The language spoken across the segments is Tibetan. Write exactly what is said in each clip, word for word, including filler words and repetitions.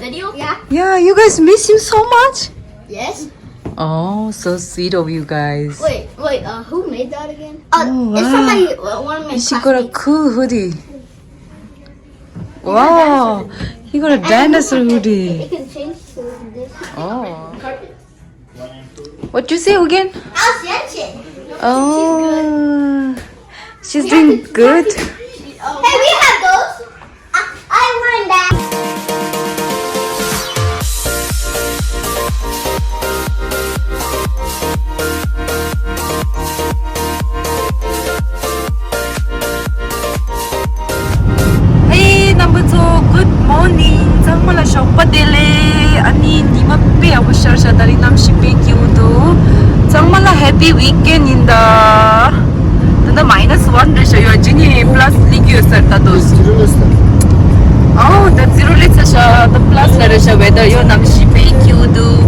Yeah. Yeah, you guys miss him so much. Yes. Oh, so sweet of you guys. Wait, wait. Uh, who made that again? Uh, oh, it's from wow. My uh, one of my She got a classmates. Cool hoodie. Wow, he got a dinosaur hoodie. It can change to this. Oh. What you say again? I'll change it. Oh, she's doing good. Hey, we have those. I, I want that. Hey, རྣམ་པ་ཚོ། Good morning. ཚང་མ་ལ་ཞོགས་པ་བདེ་ལེགས། ཨ་ནི་ཉི་མ་དཔེ་ཡག་པོ་ཤར་ཤག་ད་རིང་གནམ་གཤིས་དཔེ་སྐྱིད་པོ་འདུག་ཚང་མ་ལ་happy weekend ཡིན་ད། ད་ལྟ་minus one རེད་ཤག་ཡོད། ཇི་ནི་plus སླེབས་ཀྱི་ཡོད་ས་རེད་ད་དུ། Zero ལ་ས། ཨོ་ད་zero སླེབས་ཚར་ཤག་ད་plus ལ་རེད་ཤག weather ཡོད། གནམ་གཤིས་དཔེ་སྐྱིད་པོ་འདུག་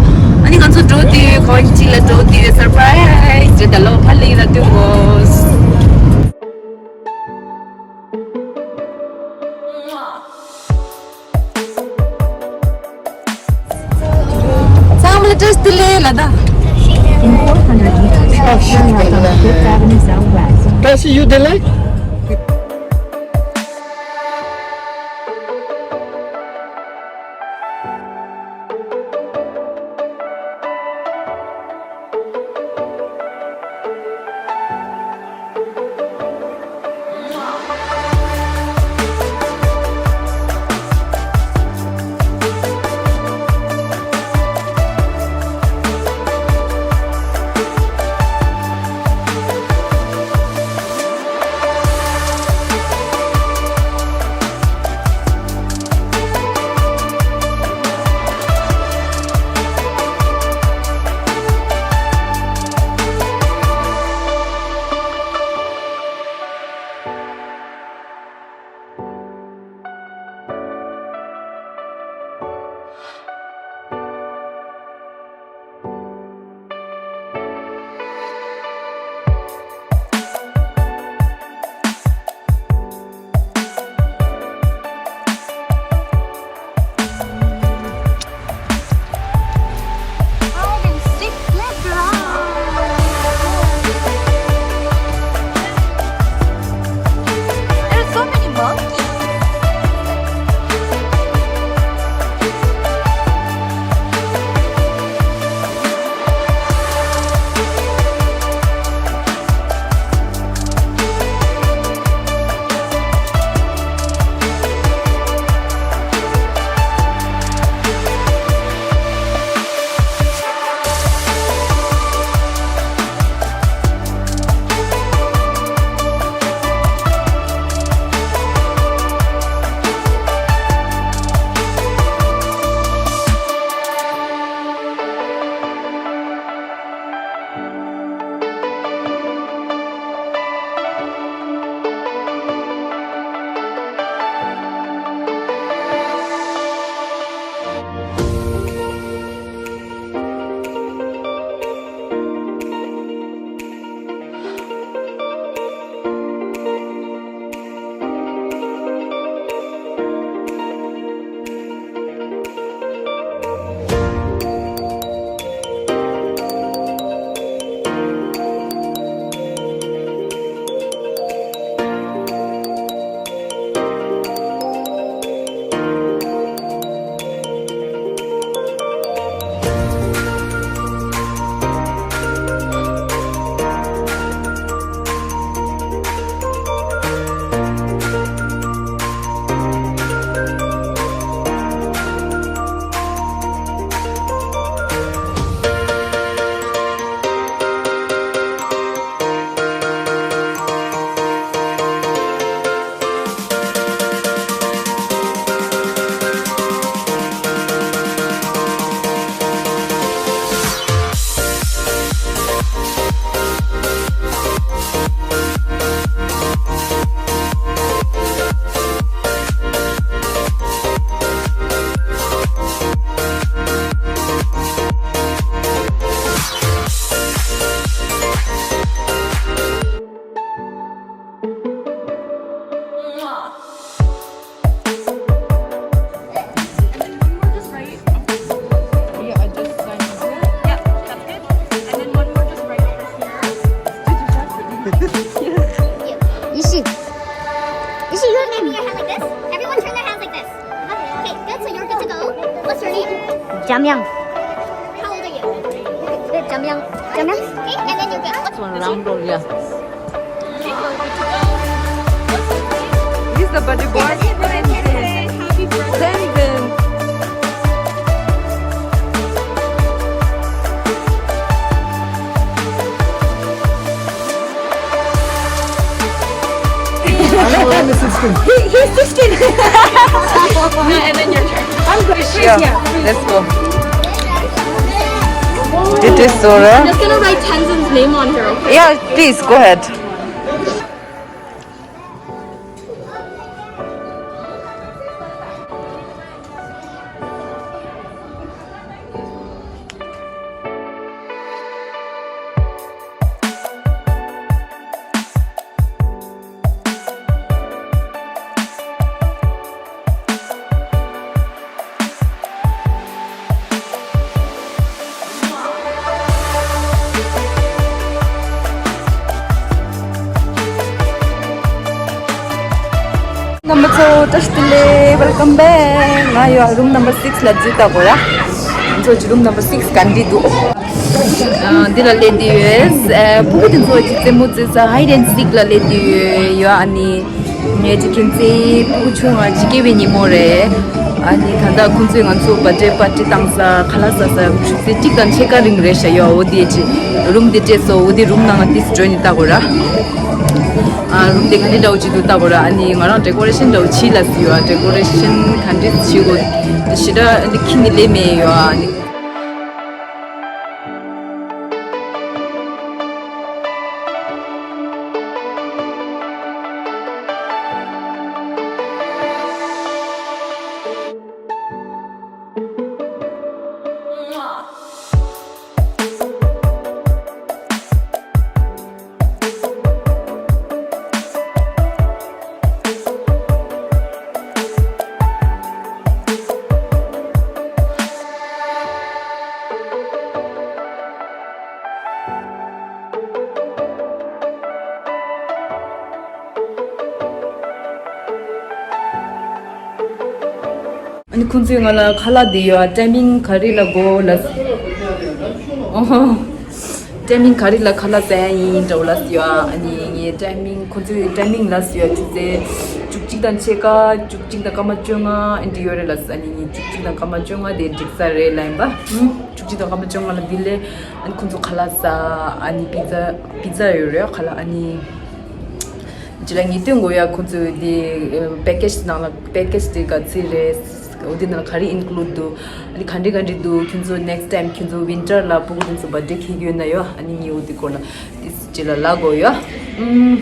ཨ་ནི་ང་ཚོ་འགྲོ་དུས་གོ་ཡིན་ཅིག་ལ་འགྲོ་དུས་surprise རེད་ད། ལོ་ཕར་ལེགས་ལ་ཐུག་གོ། ཚང་མ་ལ་བཀྲ་ཤིས་བདེ་ལེགས་ལ་ད། In four hundred meters, turn left on Fifth Avenue Southwest. བཀྲ་ཤིས་བདེ་ལེགས། Jamyang. How old are you? Babe, Jamyang. Jamyang? Okay, and then you get. This one, round roll, yeah. He's the buddy boy. Happy birthday. Tenzin. He, he's sixteen. And then your turn. I'm good. Yeah, let's go. It is Sora. I'm just gonna write Tenzin's name on here, okay? Yeah, please, go ahead. རྣམ་པ་ཚོ་བཀྲ་ཤིས་བདེ་ལེགས། Welcome back. ང་ཡོད་room number six ལ་འཛུལ་ད་གོ་ར། ང་ཚོ་room number six ག་འདི་འདུག་འདི་ལ་སླེབས་དུས་ཡོད། ཕྲུ་གུ་དེ་ཚོ་གཅིག་རྩེད་མོ་རྩེ་ས་hide and seek ལ་སླེབས་དུས་ཡོད། ཨ་ནི་ངས་ཅིག་ཁྱེད་ཚོའི་ཕྲུ་གུ་ཆུང་བ་ཇི་སྐྱེ་བའི་ཉིན་མོ་རེད། ཨ་ནི་ད་ལྟ་ཁོང་ཚོས་ང་ཚོ་birthday party བཏང་ས་ཁ་ལག་ཟ་ས་ཆུ་ཚོད་གཅིག་དང་ཕྱེད་ཀ་རིང་རེད་ཤག་ཡོད། འོ་དེ་ཅིག་room དེ་སྤྲད་སོང་། འོ་དེ་room ནང་ང་ཏིས་འགྲོ་ནི་ལྟ་གོ་ར། ཨ་room དེ་ག་འདྲ་འདྲ་བོ་ཅིག་འདུག་ལྟ་གོ་ར། ཨ་ནི་ང་རང་decoration འདྲ་བོ་བྱེད་ལབ་ཟེར་ཡོད། ཨ་decoration ག་འདྲ་བྱེད་དགོས་ཞེ་དྲག་འདི་ཁྱི་ནི་ལས་མེད་ཡོད། ཨ་ནི། ཨ་ནི་ཁོང་ཚོས་ང་ལ་ཁ་ལག་འདི་ཡོད། timing ག་རེ་ལ་དགོས་ལབ། ཨོ་ཧོ། timing ག་རེ་ལ་ཁ་ལག་ཟ་ཡ་ཡིན་འདྲ་བོ་ལབ་ཡོད། ཨ་ནི་ངས་timing ཁོང་ཚོས་timing ལབ་ཡོད། ཆུ་ཚོད་བཅུ་གཅིག་དང་ཕྱེད་ཀ་བཅུ་གཅིག་དང་སྐར་མ་བཅོ་ལྔ་འདི་ཡོད་རེད་ལབ། ཨ་ནི་ངས་བཅུ་གཅིག་དང་སྐར་མ་བཅོ་ལྔ་དེ་འགྲིག་ས་རེད་ལབ་ཡིན་པ། ཨུམ། བཅུ་གཅིག་དང་སྐར་མ་བཅོ་ལྔ་ལ་འདི་ལས་ཨ་ནི་ཁོང་ཚོ་ཁ་ལག་ཟ། ཨ་ནི་pizza pizza ཡོད་རེད་ཁ་ལག་ཨ་ནི། ཅི་ལ་ངས་སྟོན་དགོས་ཡ། ཁོང་ཚོས་དེ་package ནང་ལ་package དེ་ག་ཚད་རེད། འོ་དེ་ནང་ལ་ག་རེ་include འདུག་ཨ་ནི་ག་འདྲ་ག་འདྲ་འདུག་ཁྱོད་ཚོ་next time ཁྱོད་ཚོ་winter ལ་ཕྲུ་གུ་དེ་ཚོ་birthday འཁེལ་གྱི་ཡོད་ན་ཡོད། ཨ་ནི་ངས་འོ་དེ་སྐོར་ལ་དེ་ཅི་ལ་ལབ་དགོས་ཡ། ཨུམ།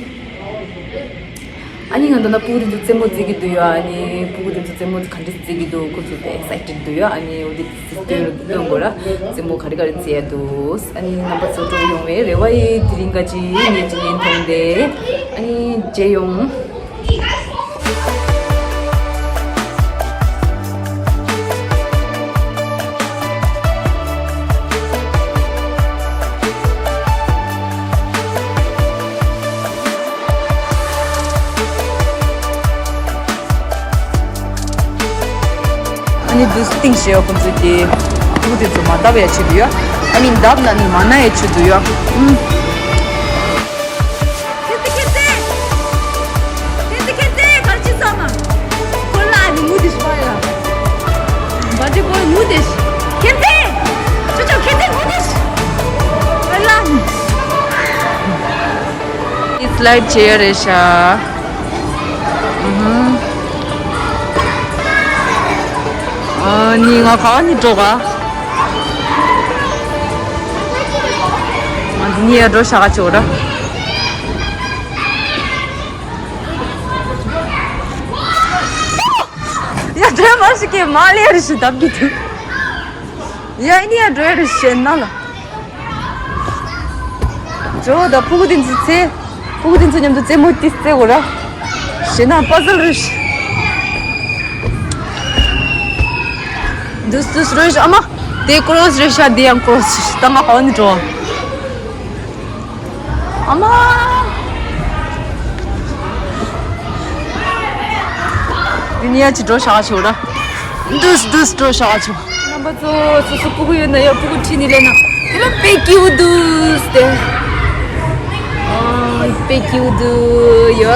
ཨ་ནི་ང་འདི་ན་ཕྲུ་གུ་དེ་ཚོ་རྩེད་མོ་རྩེ་གི་འདུག་ཡ། ཨ་ནི་ཕྲུ་གུ་དེ་ཚོ་རྩེད་མོ་ག་འདྲ་རྩེ་གི་འདུག་ཁོ་ཚོ་དཔེ་excited འདུག་ཡ། ཨ་ནི་འོ་དེ་སྟོན་སྟོན་དགོས་ར། རྩེད་མོ་ག་རེ་ག་རེ་རྩེ་ཡ་འདུག་ཨ་ནི་རྣམ་པ་ཚོ་སྤྲོ་པོ་ཡོང་བའི་རེ་བ་ཡིན། དེ་རིང་ག་ཅི་ངས་ཅི་ཉན་མཐོང་དེ། ཨ་ནི་མཇལ་ཡོང་། ཨ་ནི་འདུག་སྟེང་ཞེས་ཁོང་ཚོས་དེ་ཕྲུ་གུ་དེ་ཚོ་མ་བརྡབ་ཡ་ཆེད་དུ་ཡོད། ཨ་ནི་བརྡབ་ན་ནི་མ་ན་ཡ་ཆེད་དུ་ཡོད། ཨུམ། ཁྱེད་ཚོ་ཁྱེད་ཚོ། ཁྱེད་ཚོ་ཁྱེད་ཚོ་གར་ཅི་བསམ་མ། ཁོ་ལ་ནི་ངུ་དེ་ཤི་བ་ཡ། བ་ཅི་ཁོ་ངུ་དེ་ཤི། ཁྱེད་ཚོ། ཅོ་ཅོ་ཁྱེད་ཚོ་ངུ་དེ་ཤི། ཁོ་ལ་ནི། Slide བྱེད་ཡ་རེད་ཤག་ཨ་ནི་ང་ག་བ་ནི་འགྲོ་ག་ང་འདི་ནི་ཡ་འགྲོ་ཤག་ག་ཆོག་ར། ཡ་འགྲོ་མ་ཤི་ཀེ་མ་ལེ་རི་ཤི་དབ་གི་དུ། ཡ་ཨི་ནི་ཡ་འགྲོ་ཡ་རི་ཤི་ན་ལ། ཇོ་ད་ཕྲུ་གུ་དེ་ཚོ་ཚེ། ཕྲུ་གུ་དེ་ཚོ་མཉམ་དུ་རྩེད་མོ་ཏིས་རྩེ་དགོས་ར། ཞེ་ན་པ་ཟལ་རེད། འདུས་འདུས་རེད་ཨ་མ། དེ་ཀོ་རོ་སི་རེད་ཤག་འདི་ཡང་ཀོ་རོ་སི་རེད་ཤག་ད་ང་ཧོན་འགྲོ། ཨ་མ། འདི་ནི་ཡ་ཅི་འགྲོ་ཤག་ཆོག་ར། འདུས་འདུས་འགྲོ་ཤག་ཆོག་པ་ཚོ་སོ་སོ་སྤུ་གུ་ཡོད་ན་ཡ་སྤུ་གུ་ཁྲིད་ནས་སླེབས་ན་དེ་ལ་དཔེ་སྐྱིད་པོ་འདུག་སྟེ། ཨ་དཔེ་སྐྱིད་པོ་འདུག་ཡ།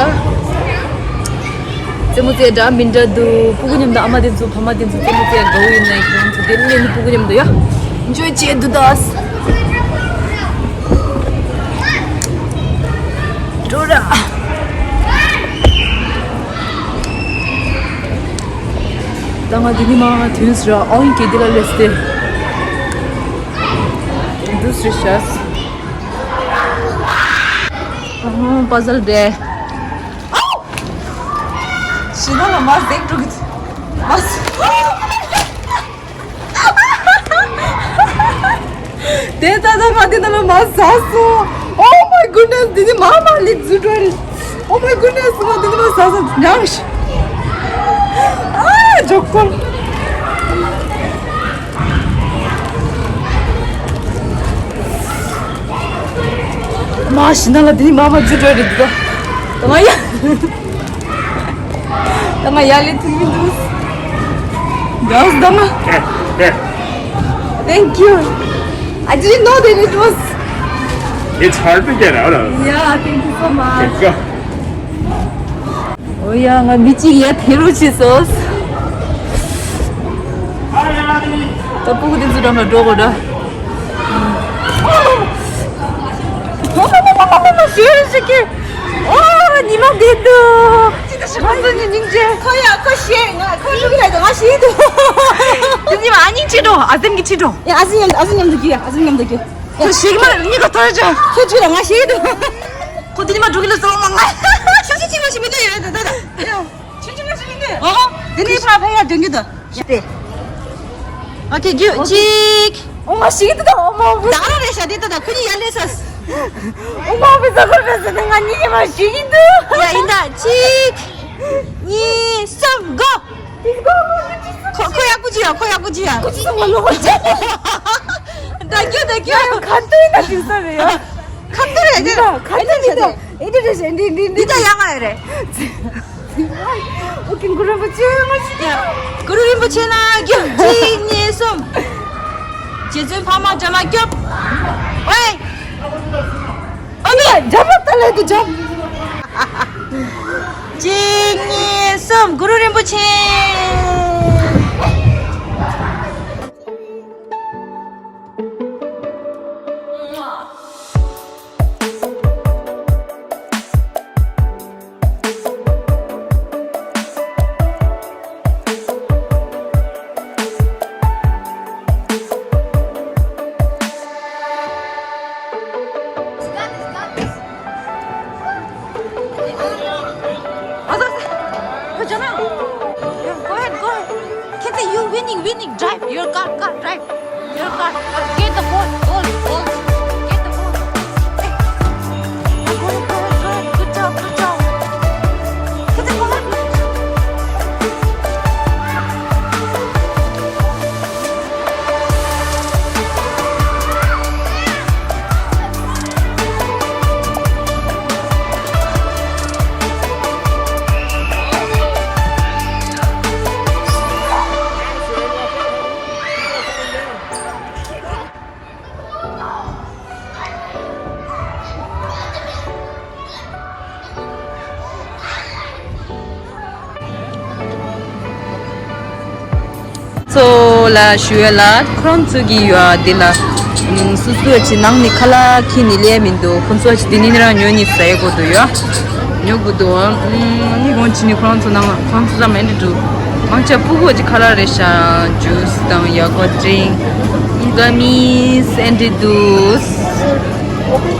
རྩེད་མོ་རྩེ་འདྲ་མི་འདྲ་འདུག་སྤུ་གུ་མཉམ་དུ་ཨ་མ་དེ་ཚོ་ཕ་མ་དེ་ཚོ་རྩེད་མོ་རྩེ་དགའ་བོ་ཡོད་ན་ཡིན་ཁྱོད་ཚོ་དེ་སླེབས་ནས་སྤུ་གུ་མཉམ་དུ་ཡ་ཨེན་ཇོའི་བྱེད་འདུག་ད། འགྲོ་ར། ད་ང་འདི་ནི་མ་དུས་ར་ཨོ་ཡིན་གེ་འདི་ལ་སླེབས་ཏེ། འདུག་སེ་ཤག་ཨ་ཧོ་པ་ཟལ་རེད། ཨའོ། ཞི་ན་ལ་མ་ཟེག་འགྲོ་གི་མ་ཟེག་དེ་ད་ད་ང་དེ་ན་ལ་མ་ཟ་སོ། Oh my goodness, འདི་ནི་མ་མ་ལི་ཛུ་ཏྲོ་རེད། Oh my goodness, ང་དེ་ན་ལ་ཟ་སོ་ཉང་ཤི། ཨ་ཇོག་ཀོལ། མ་ཞི་ན་ལ་དེ་ནི་མ་མ་ཛུ་ཏྲོ་རེད་དོ། ད་ང་ཡ། ད་ང་ཡ་ལེ་ཐུག་མི་འདུག Girls, ད་ང་། Thank you. I didn't know that it was. It's hard to get out of. Yeah, thank you so much. There you go. ཨོ་ཡ་ང་མི་གཅིག་ཡ་ཐེ་རུ་ཆི་སོས། ད་སྤུ་གུ་དེ་ཚོ་འགྲམ་ལ་འགྲོ་དགོས་འདྲ། ཨོ་ཉི་མ་བདེ་འདུག་ཁོ་ཚོ་ནི་སྙིང་རྗེ། ཁོ་ཡ་ཁོ་ཤེས་ང་ཁོ་ཤེས་ལ་ང་ཤེས་འདུག་དེ་ཉི་མ་ཨ་སྙིང་རྗེ་འགྲོ། ཨ་ཟེམ་གྱི་ཁྲིད་འགྲོ། ཡ་ཨ་ཟེམ་མཉམ་ཨ་ཟེམ་མཉམ་དུ་རྒྱུ། ཡ་ཨ་ཟེམ་མཉམ་དུ་རྒྱུ། ཁོ་ཤེས་ཀྱི་མ་རེད། མྱིག་ག་ཐོར་ཅོ། ཁྱོད་ཁྱོད་ལ་ང་ཤེས་འདུག་ཁོ་དེ་ཉི་མ་འགྲོ་གི་ལ་སོང་མ་ང་། ཁྱོད་ཁྱོད་ཁྱོད་ང་ཤེས་མི་འདུག་ཡ་ད་ད་ད། ཡ། ཆུང་ཆུང་ཞིག་ཡིན་དུས། ཨོ། དེ་ནས་ཕར་ཕར་ཡར་འགྲོ་རྒྱུ་དང་། ཡ། ཨོ་ཁེ་རྒྱུ་གཅིག་ཨོ་མ་ཞིག་ཡིན་དུས་ཨོ་མ་བུ། ད་ར་རེ་ཤ་དེ་ད་ད་ཁོ་གཉིས་ཡར་སླེབས་ས། ཨོ་མ་བུ་ཟ་ཁར་ཕེབས་ས་དེ་ང་གཉིས་ཀྱི་མ་ཞིག་ཡིན་དུས། ཡ་ཡིན་ད་གཅིག་གཉིས་གསུམ་གོ་ཁོ་ཁོ་ཡག་པོ་ཅི་ཡ་ཁོ་ཡག་པོ་ཅི་ཡ། ཁོ་ཅི་སོང་ང་ལོག་པ་ཅི། ད་རྒྱུ་ད་རྒྱུ། ཁ་ཏོན་ད་ཅིག་ས་རེད་ཡ། ཁ་ཏོན་རེད་ཁ་ཏོན་རེད། ཨེ་འདི་རེད་ཤ་འདི་འདི་འདི་ད་ཡག་ག་རེད། ཨོ་ཀེ་གུ་རུ་རིན་པོ་ཆེ་ང་ཞིག་ཡ། གུ་རུ་རིན་པོ་ཆེ་ལ་རྒྱུག་གཅིག་གཉིས་གསུམ། རྗེ་བཙུན་འཕགས་མ་དྲ་མ་སྐྱོབ། ཝེ། ཨ་མི་དྲ་མ་ལྟ་ལས་དུ་འཇོག་གཅིག་གཉིས་གསུམ། གུ་རུ་རིན་པོ་ཆེ། Go ahead, go ahead. Kete, you winning, winning. Drive your car, car, drive. Your car, car. Get the ball, ball, ball. Get the ball. Hey. Go ahead, go ahead, go ahead. Good job, good job. Kete, go ahead. ཚོ་ལ་ཞུ་ཡ་ལ་ཁོ་རང་ཚོ་གི་ཡོད་ཨ་དེ་ལ་སུ་སུ་ཅི་ནང་ནས་ཁ་ལག་ཁྱེར་ནས་ལས་མི་འདུག་ཁོ་ཚོ་ཅི་དེ་ནི་རང་ཉོ་ནི་ཟ་ཡ་གོ་འདུག་ཡ། ཉོ་དགོས་འདུག་ཨ་ནི་གོང་ཅི་ནི་ཁོ་རང་ཚོ་ནང་ལ་ཁོ་རང་ཚོ་ཙམ་ཨེ་འདྲ་འདུག་མང་ཆེ་སྤུ་གུ་ཅི་ཁ་ལག་རེད་ཤག་ཇུས་དང་ཡ་གོ་ཌི་རིང་ཀ་མིས་ཨེ་འདྲ་འདུག་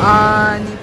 ཨ་ནི།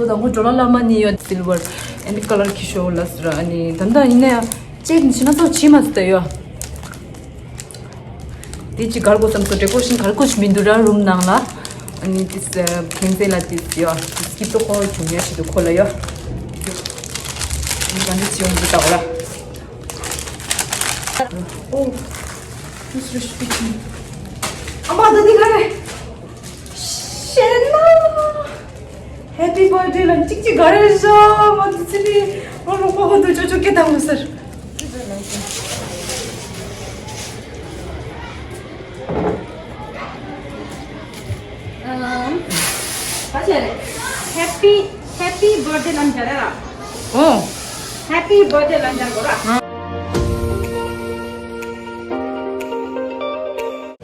དང་པོ་ཌོ་ལར་བླ་མ་གཉིས་ཡོད། སིལ་ཝར་ཨེནཌ་ཀ་ལར་ཁྱི་ཤོ་ལ་སི་ར། ཨ་ནི་ད་ལྟ་ཡིན་ན་ཡང་ཅེག་ནི་ཤི་ན་ཚོ་ཕྱི་མ་སི་ད་ཡོད། དེ་ཅི་གར་གོ་བསམ་སོ། ཌེ་ཀོ་རེ་ཤན་གར་གོ་ཞིག་མི་འདུག་ར་རུམ་ནང་ལ། ཨ་ནི་དེ་ཁྱེད་ཚེ་ལ་དེ་ཡོད་སི་ཀིབ་ཏོ་ཁོ་ཁྱུང་ཡ་ཞིག་ཏུ་ཁོ་ལ་ཡོད། ཨ་ནི་ག་འདྲ་ཅི་ཡོང་འདུག་ད་གོ་ར། ཨོ། ཨ་མ་ད་དེ་ག་རེ། ཤེ་ན། ཧེ་པི་བར་ཐ་ཌེ་ལ་ཅིག་ཅིག་ག་རེ་ཤོ་མ་དུ་ཚི་ནི། ཨོ་ལོ་ཁོ་ཁོ་དུ་ཅོ་ཅོ་སྐད་བཏང་མ་ཟེར། ཨམ། ག་ཅི་རེད། ཧེ་པི་ཧེ་པི་བར་ཐ་ཌེ་ལ་མཇལ་ར། ཨོ། ཧེ་པི་བར་ཐ་ཌེ་ལ་མཇལ་གོ་ར།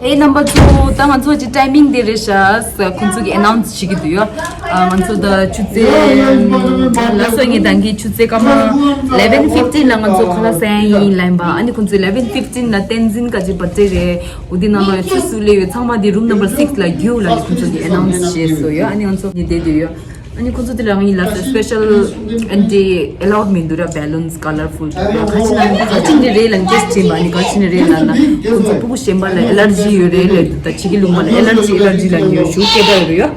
ཧེ་རྣམ་པ་ཚོ། ད་ང་ཚོ་ཅི་ཊའི་མིང་དེ་རེད་ཤག་ཁོང་ཚོ་གི་ཨེ་ནའུན་སི་བྱེད་ཀྱི་འདུག་ཡོད། ཨ། ང་ཚོ་ད་ཆུ་ཚོད་ལ་སོ་ངེ་དང་གི་ཆུ་ཚོད་སྐར་མ་eleven fifteen ལ་ང་ཚོ་ཁ་ལག་ཟ་ཡིན་ལན་པ། ཨ་ནི་ཁོང་ཚོ་eleven fifteen ལ་བསྟན་འཛིན་ག་ཅི་བར་ཐ་ཌེ་རེད། འོ་དེ་ནང་ལ་ཡོད་སུ་སུ་ལེ་ཡོད་ཚང་མ་དེ་རུམ་ནམ་བར་six ལ་རྒྱུགས་ལ་ནི་ཁོང་ཚོ་གི་ཨེ་ནའུན་སི་བྱས་སོ་ཡོད། ཨ་ནི་ང་ཚོ་ནི་བསྡད་དུ་ཡོད། ཨ་ནི་ཁོ་ཚོ་དེ་རང་ཡིན་ལ་སོ་སི་པེ་ཤལ་ཨེན་ཊི་ཨེ་ལའུཌ་མི་འདུག་ར། བེ་ལུན་སི་ཀ་ལར་ཕུལ་འདུག་ར། ག་ཅི་ན་ག་ཅི་ནི་རེད་ལ་ཅེས་བྱེད་པ་ནི་ག་ཅི་ནི་རེད་ལ་ན། ཁོ་ཚོ་སྤུ་གུ་གཞན་པ་ལ་ཨེ་ལར་ཇི་ཡོད་རེད་ལ་འདུག་ད་ཕྱི་གི་ལུང་པ་ལ་ཨེ་ལར་ཇི་ཨེ་ལར་ཇི་ལ་ཉོ་ཞུ་སྐད་གྲགས་ཡོད་རེད་ཡོ།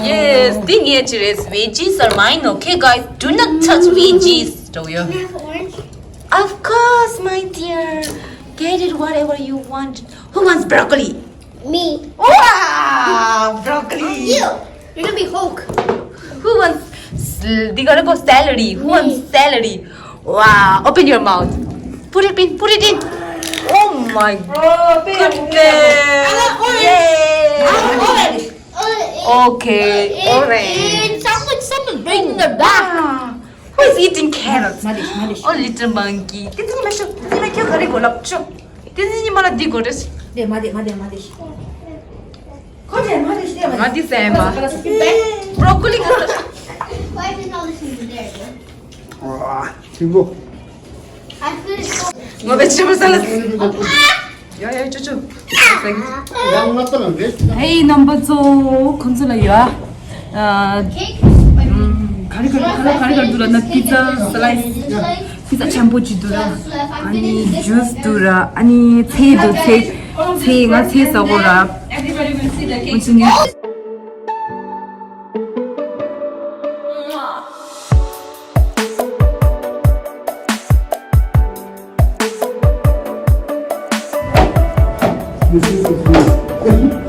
Yes, དེ་ངས་ཅི་རེད། Veggies are mine, okay guys? Do not touch veggies. འགྲོ་ཡོ། Of course, my dear. Get it whatever you want. Who wants broccoli? Me. Wow, broccoli. You. You're gonna be Hulk. Who wants s- they gotta go celery? Who wants celery? Wow, open your mouth. Put it in, put it in. Oh my goodness. I want orange. Yay. I want orange. Okay, orange. It sounds like someone's breaking their back. Who is eating carrots? Malish, malish. Oh, little monkey. This is my shoe. This is my cute. Hurry, go up. Shoe. This is my laddi, go this. ང་འདི་ཟ་ཡིན་པ། Broccoli ག་ས། Why is it not listening to there? ཨ། ཐིག་པོ། ང་བེ་ཇི་ཊེ་བལ་སེ་ལེཌ། ཡ་ཡ་ཅོ་ཅོ། ཧེ་རྣམ་པ་ཚོ། ཁོང་ཚོ་ལ་ཡོད། ཨ། ག་རེ་ག་རེ་ག་རེ་ག་རེ་འདུག་ལབ་ན། པི་ཛ་སི་ལའི་སི། པི་ཛ་ཆེན་པོ་གཅིག་འདུག་ར། ཨ་ནི་ཇུས་འདུག་ར། ཨ་ནི་ཚལ་འདུག་ཚལ། ཚལ། ང་ཚལ་ཟ་གོ་ར། Everybody will see the cake. This is the food.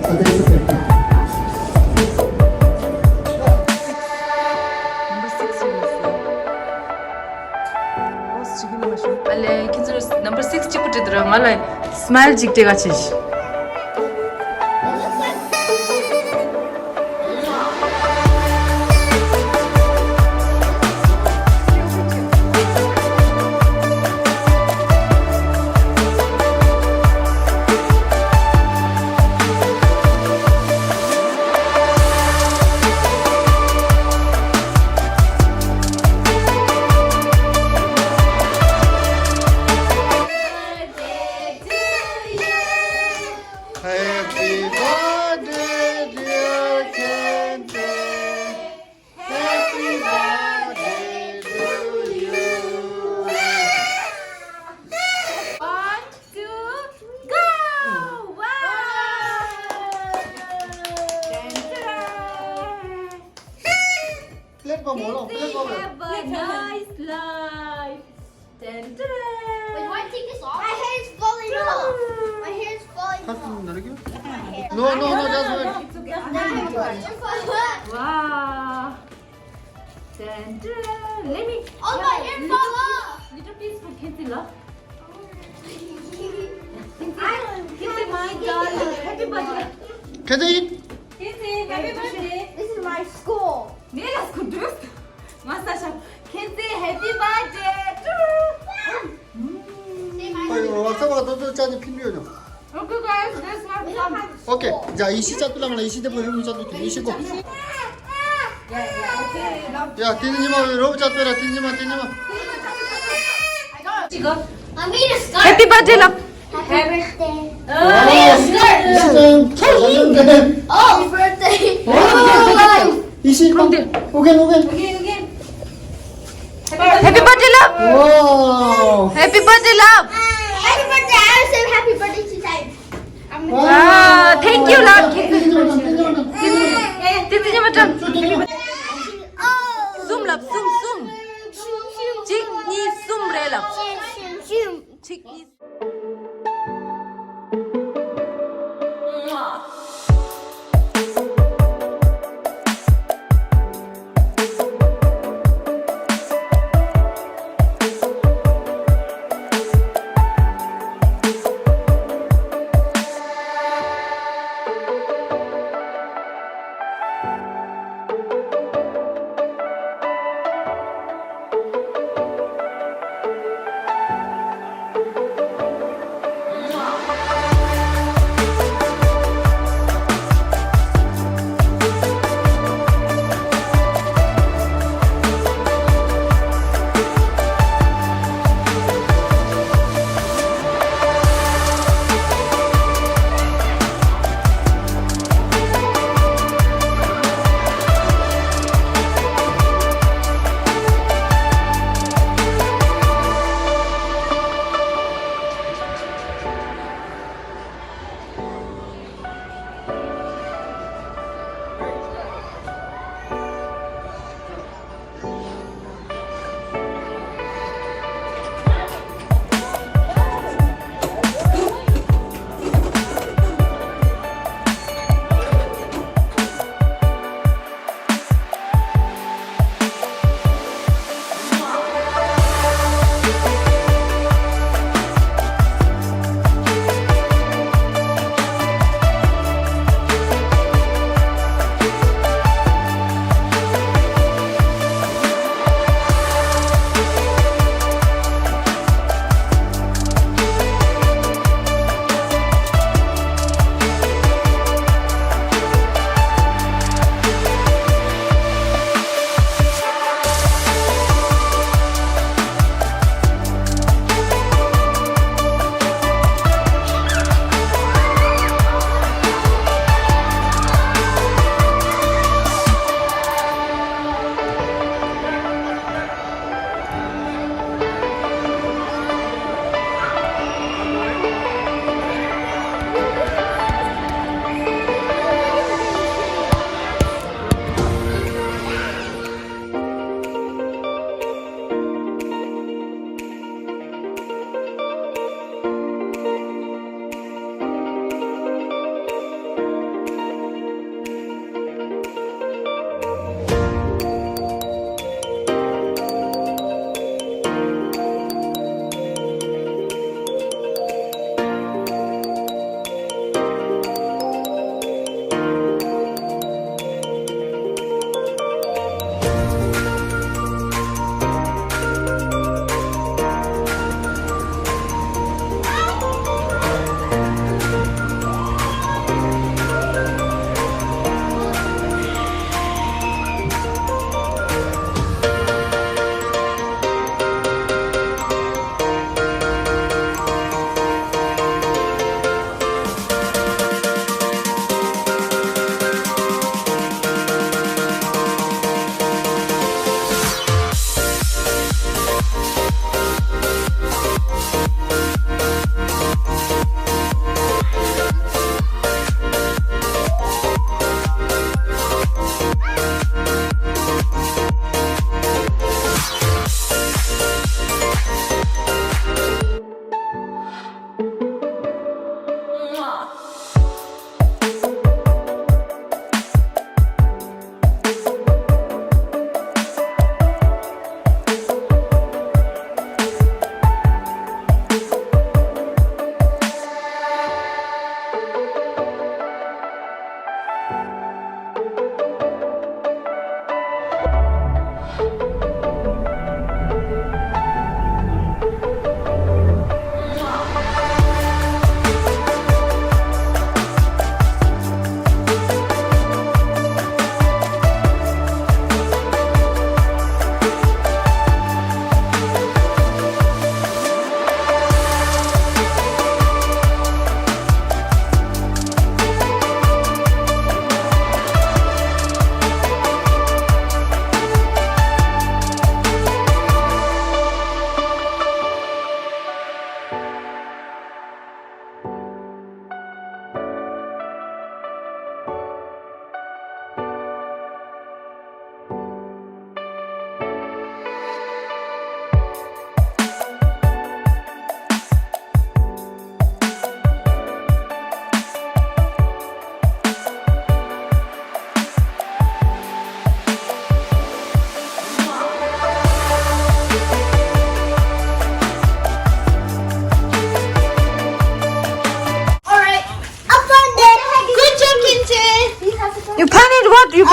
I think it's okay. Number six ཡིན་ཟེར། ཨ་ལེ། ཁྱེད་ཚོར་number six གཅིག་པུ་སྤྲད་འདུག་ར། ང་ལ་smile གཅིག་སྤྲད་ག་བྱེད་ཤིག Happy birthday, dear Kenton. Happy birthday to you. One, two, go! Wow! Plate ko bolo, plate ko bolo. Have a nice life. Dun, dun, dun. Wait, why take this off? My hair is falling off. My hair is falling off. My hair. No, no, no, just wait. It's okay. Wow. Dun, dun. Let me. Oh, my hair fall off. Little piece for Kenzie, love. Kenzie, my darling. Happy birthday. Kenzie. Kenzie, happy birthday. This is my school. ངས་ལ་སྐུ་དུས། ང་ས་ཞབས། Kenzie, happy birthday to you. ཨོ་ཡོ། ཝ་ཚ་བ་དོ་དོ་ཅག་ནི་ཕིན་ཡོད་ནོ། Okay, guys, this is my son. Okay, ཇ་ཡེ་ཤི་ཅག་ཏུ་ལ་མ་ལ་ཡེ་ཤི་དེ་པོ་ཡོང་ཅག་ཏུ་ཡེ་ཤི་གོ། ཡ་ཡ། Okay, love. ཡ་དེ་ནི་ཉི་མ་རོ་ཅག་ཏུ་ར་དེ་ཉི་མ་དེ་ཉི་མ། I made a scarf. Happy birthday, love. Happy birthday. Oh. Oh. Happy birthday. Oh. Isi, from there. Again, again. Okay, again. Happy birthday, love. Wow. Happy birthday, love. Happy birthday. I will say happy birthday two times. Wow. Thank you, love. Thank you, madam. Thank you, madam. གསུམ་ལབ། གསུམ། གསུམ། གཅིག་གཉིས་གསུམ་རེད་ལབ། གཅིག་གཉིས།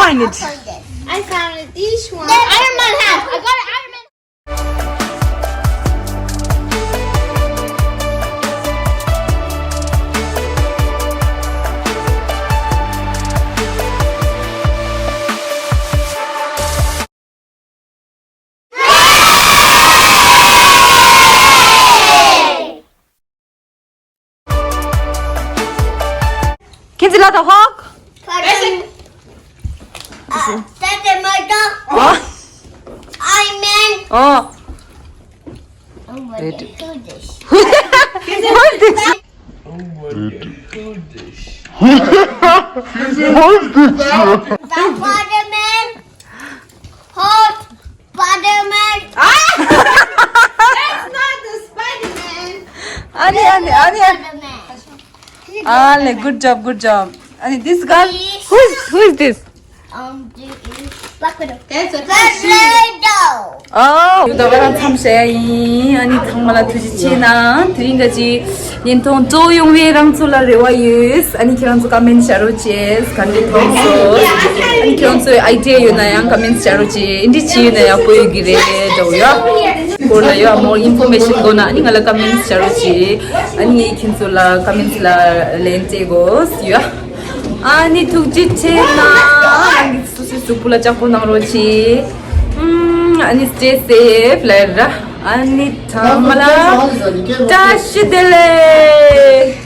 Find it. I found it. This one. Iron Man hat. I got an Iron Man. Kenji la the hawk. Pardon. Uh, that's a murder. What? I mean. Oh. Oh my God. Who is this? Who is this? Oh my God. Who is this? Who is this? Spider-Man. Hot Spider-Man. Ah! That's not the Spider-Man. Ani, ani, ani. Spider-Man. Ale, good job, good job. Ani, this girl, who is, who is this? Um, this is Black Widow. That's a Black Widow. Oh, ད་ག་རང་མཚམས་བཞག་ཡིན། ཨ་ནི་ཚང་མ་ལ་ཐུགས་རྗེ་ཆེ་གནང་། དེ་རིང་ག་ཅི་བརྙན་ཐུང་གཙོ་ཡོང་བའི་རང་ཚོ་ལ་རེ་བ་ཡོད། ཨ་ནི་ཁྱེད་རང་ཚོ་ཀ་མེན་ཊི་བྱ་རོགས་བྱེད། ག་འདྲ་མཐོང་སོང་། ཨ་ནི་ཁྱེད་རང་ཚོའི་ཨའི་ཌི་ཡ་ཡོད་ན་ཡང་ཀ་མེན་ཊི་བྱ་རོགས་བྱེད། འདི་འདྲ་བྱས་ཡོད་ན་ཡག་པོ་ཡོད་ཀྱི་རེད་འདྲ་བོ་ཡོད། སྐོར་ལ་ཡོད། མོར་ཨིན་ཕོར་མེ་ཤན་དགོས་ན་ཨ་ནི་ང་ལ་ཀ་མེན་ཊི་བྱ་རོགས་བྱེད། ཨ་ནི་ངས་ཁྱེད་ཚོ་ལ་ཀ་མེན་ཊི་ལ་ལན་སྤྲད་དགོས་ཡོད། ཨ་ནི་ཐུགས་རྗེ་ཆེ་གནང་། རང་གི་སོ་སོའི་གཟུགས་པོ་ལ་ལྕགས་པོ་གནང་རོགས་གྱིས། ཨམ། ཨ་ནི་stay safe ལབ་ར། ཨ་ནི་ཚང་མ་ལ་བཀྲ་ཤིས་བདེ་ལེགས།